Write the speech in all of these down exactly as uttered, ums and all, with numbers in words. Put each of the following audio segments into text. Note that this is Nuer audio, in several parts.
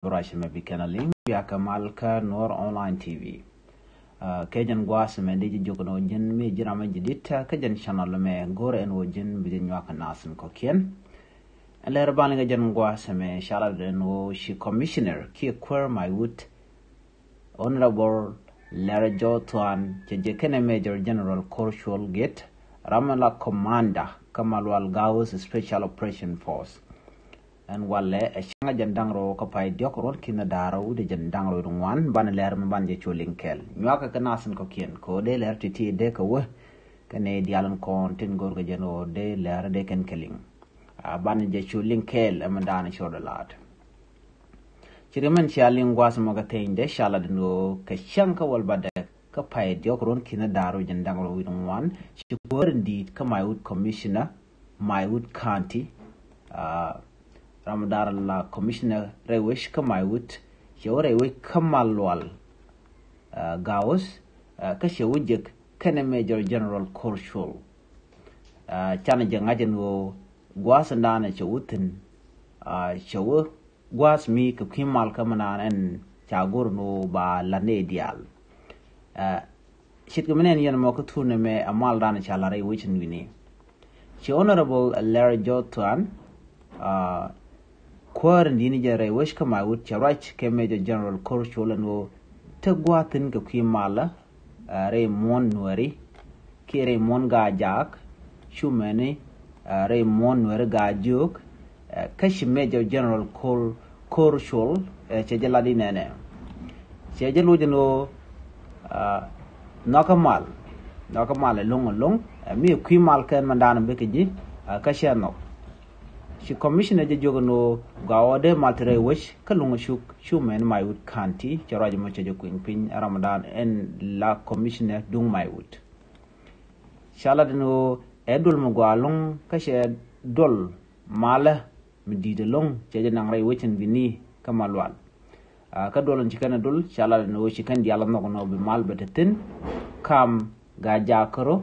Bi ruac mɛ bi kɛn a liŋ bia kɛ mal kä Nuɔr Online T V. Kɛ jɛn gua̱a̱th mɛ di ji̱ jok ni wä ji̱n mi ji̱ ram mi ji̱ dit kä jɛn channel mɛ go̱r ɛn wä ji̱n bi ji̱ nyuak kɛ nath in kɔ̱kiɛn. Ɛn lɛr ban kɛ jɛn gua̱a̱th mɛ ca lat ɛn wä ci commissioner kiɛ kuäär Maiwut, Honorable Lɛr Jɔw Thuan, cɛ jɛ kɛnɛ Major General Kor Chol Get, ram mi la commander kä Malual Gaus Special Operation Force. Ɛn walɛ ɛ cäŋ a jɛn da̱ŋ rɛw kä pay diɔ̱k ruɔ̱n ki̱n da̱ŋ rɛw wi̱cdɛ jɛn da̱ŋ rɛw wi̱cdɛ ŋuan. Banɛ lɛr mi ban jɛ cu liŋ kɛɛl nyuakä kɛ nath in kɔ̱kiɛn kɛ ɣöö dee lɛr ti̱ti̱ dee kɛ wä. Kɛ nɛy diaal in kɔn tin go̱r kɛ jɛn ɣöö dee lɛr dee kɛn kɛ liŋ. A banɛ jɛ cu liŋ kɛɛl ɛmɛ da̱a̱n cɔɔdɛ laat. Ci ri mɛn cia liŋ gua̱a̱th mɔ kɛ theny dee ca lat in ɣöö kɛ cäŋ kä wäl batdɛ kä pay diɔ̱k ruɔ̱n ki̱n da̱ŋ rɛw wi̱cdɛ jɛn da̱ŋ rɛw wi̱cdɛ ŋuan, ci kuäär in di̱i̱t kä Maiwut commissioner Maiwut County, ram mi da̱a̱n la commissioner rɛy wec kä Maiwut, cɛ wä rɛy wec kä Malual Gaus, kä cɛ wä jek kɛnɛ Major General Kor Chol. Canɛ jɛ ŋa̱c ɛn ɣöö gua̱a̱th in da̱a̱n cɛ wä thi̱n, cɛ wä gua̱a̱th mi kɛ kui̱ mal kä mi naan ɛn ca go̱r ni wä ba la̱t ni diaal. Ce̱tkɛ mi nɛn yɛn mɔ kä thun ɛmɛ a mal da̱a̱n ca la̱t rɛy wec in wi̱ni. Ci Honorable Lɛr Jɔw Thuan, kuäär in di̱i̱t ni jɛ rɛy wec kä Maiwut, cɛ ruac kɛ Major General Kor Chol ɛn ɣöö te gua̱a̱th in kɛ kui̱ malä rɛy muɔ̱ɔ̱n Nuɛri kiɛ rɛy muɔ̱ɔ̱n Gaa-jaak, cu mɛni rɛy muɔ̱ɔ̱n Nuɛri Gaa-jiök. Kä ci Major General Kor Chol cɛ jɛ lat inɛnɛ, cɛ jɛ loc ɛn ɣöö nhɔkä mal, nhɔkä mal ɛlɔ̱ŋ ɛlɔ̱ŋ, mi kui̱ mal kɛn mɛn da̱a̱n bikɛ ji̱ kä cɛ nhɔk. Ci commissioner jɛ jiök ɛn ɣöö gɔaa ɣöö dee mal te rɛy wec kä luŋ cuk cu mɛn Maiwut County, cɛ ruac mɔ cɛ jɛ kui̱ŋ piny ram mi da̱a̱n ɛn la commissioner duŋ Maiwut. Ca lat ɛn ɣöö ɛ duɔl mi gɔaa ɛlɔ̱ŋ kä cɛ duɔl malä mi di̱i̱t ɛlɔ̱ŋ cɛ jɛ naŋ rɛy wec in wi̱ni kä Malual. Kä duɔl in ci kɛn ɛ duɔl ca lat ɛn ɣöö ci kɛn diaal ɛ nhɔk ɛn ɣöö bi mal bɛ te thi̱n kam Gaa-jaak kärɔ̱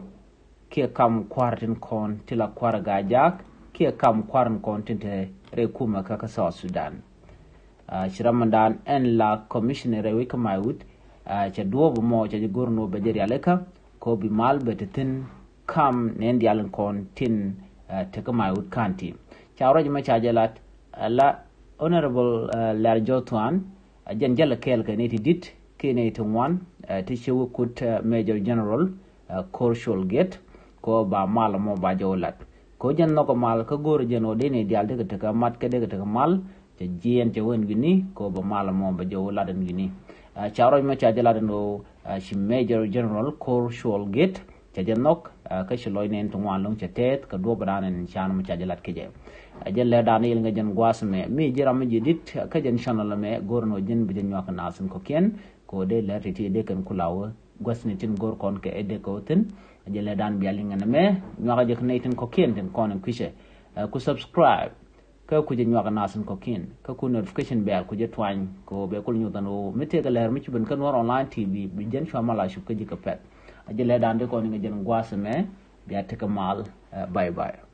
kiɛ kam kua̱r tin kɔn ti la kua̱r Gaa-jaak kiɛ kam kua̱r in kɔn tin te rɛy kumɛ kä kä South Sudan. Ci ram mi da̱a̱n ɛn la commissioner rɛy wec kä Maiwut, cɛ duɔ̱ɔ̱p mɔ cɛ jɛ go̱r ni wä bɛ jɛ rialikä kɛ ɣöö bi mal bɛ te thi̱n kam nɛn diaal in kɔn tin te kä Maiwut County. Ca ruac mɛ ca jɛ lat la Honorable Lɛr Jɔw Thuan, a jɛn jälɛ kɛɛl kɛ nɛy ti di̱t kiɛ nɛy ti ŋuan ti ci wä kut Major General Kor Chol Get kɛ ɣöö ba mal mɔ ba jɛ wä lat kɛ ɣöö jɛn nhɔk mal kä go̱o̱r jɛn ɣöö dee nɛy diaal dee kɛ tekɛ mat kä dee kɛ tekɛ mal. Cɛ jiɛɛn cɛ wä ɛn wi̱ni kɛ ɣöö ba mal mɔ ba jɛ wä lat ɛn wi̱ni. Ca ruac mɔ ca jɛ lat ɛn ɣöö ci Major General Kor Chol Get cɛ jɛ nhɔk kä ci lɔc nɛn ti ŋuan lo̱ŋ cɛ tɛth kɛ duɔ̱ɔ̱p ɛ da̱a̱n ɛn can mɔ ca jɛ lat kɛ jɛ. Ɛ jɛn lɛ da̱a̱n yil ŋɛ jɛn gua̱a̱th mɛ mi ji̱ ram mi ji̱ di̱t kä jɛn channel mɛ go̱o̱r ɛn ɣöö ji̱n bi jɛ nyuak kɛ nath in kɔ̱kiɛn kɛ ɣöö dee lɛr ti̱ti̱ dee kɛn ku la wä gua̱th ni tin go̱o̱r kɔn kɛ ɛ dee kɛ wä thi̱n. Ɛ jɛn lɛ da̱a̱n bia liŋ ɛn ɛmɛ nyuak ɛ jɛ kɛ nɛy tin kɔ̱kiɛn tin kɔn in kui̱cɛ ku subscribe. Kä ku jɛ nyuak nath in kɔ̱kiɛn kä ku notification bell ku jɛ tuany kɛ ɣöö bɛ kul nyuth ɛn ɣöö mi tëëkɛ lɛr mi ci ben kä Nuɔr Online T V bi jɛn cua mal a cup kä ji̱ kɛ pɛth. A jɛ lɛ da̱a̱n di kɔn in kɛ jɛn gua̱a̱th ɛmɛ bia tekɛ mal. Bye bye.